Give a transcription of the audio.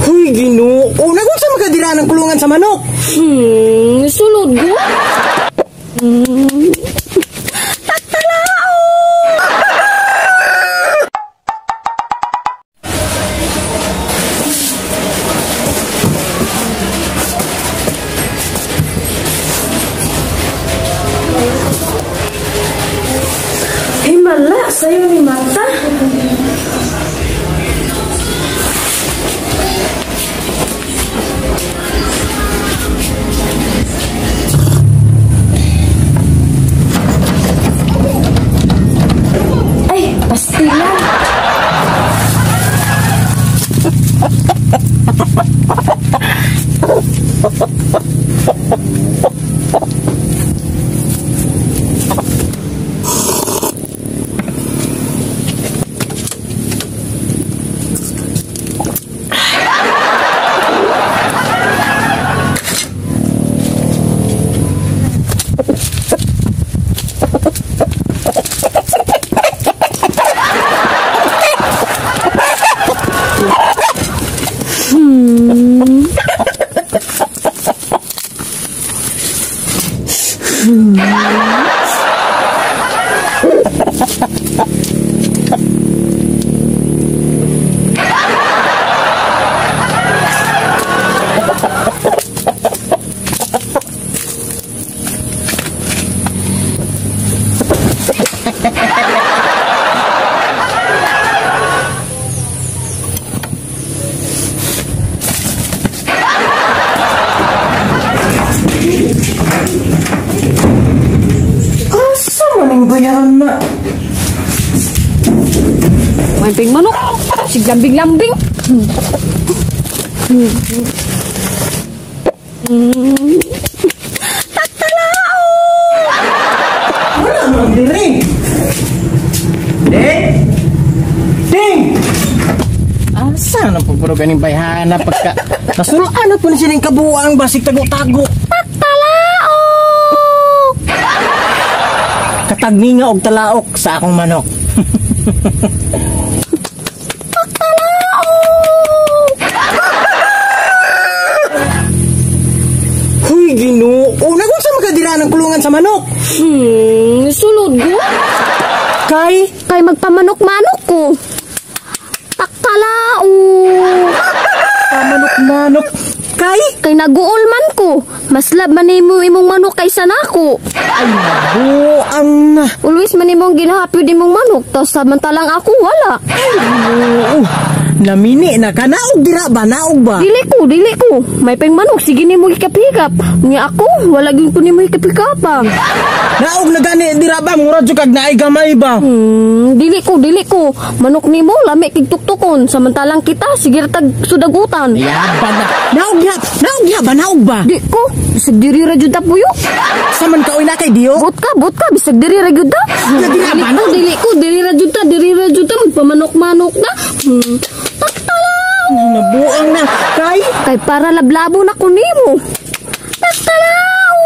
Huy, Ginoo, nagunsa makadira ng kulungan sa manok? Sulod ko. Himala sa'yo ni Mata. Ay, pastila. Asa maning bayaran na? May manok. Siglambing-lambing. Tatalao! Wala man diri. Ding! Ding! Asa na po pero ganing bayhana pagka nasulaan na po ni silang kabuang basig tago-tago. Tatalao! Katagninga og talaok sa akong manok. Huy, Ginoo, nagunsa makadira ng kulungan sa manok? Sulod ko. Kay? Kay magpamanok-manok ko. Takalao. Pamanok-manok. Kay? Kay naguol man ko. Mas lab man nimo imong manok kaysa nako. Ay, nabuang na. Always man imong ginahapyo di mong manok, tapos samantalang ako wala. Ay, Ginoo. Namini na ka. Naog dira ba? Naog ba? Dili ko, dili ko. May peng manok, sige nimo hikap-hikap. Nya ako, wala gyud ko nimo hikap-hikapan. Naog na gani dira ba? Murag jud kag naay gamay ba? Dili ko, dili ko. Manok nimo lami kig tuktukon, samantalang kita sige ra tag sudagutan. Yaba na. Naog ya, naog ya ba? Naog ba? Di ko. Bisag diri ra jud ta puyo. Saman ka oy na kay Diyo? Buot ka, bisag diri ra jud ta. Dili ko, dili ko, diri ra jud ta, diri ra jud ta magpamanok-manok na. Nabuang na. Kay? Kay para lablabo na ko nimo. Tatalao!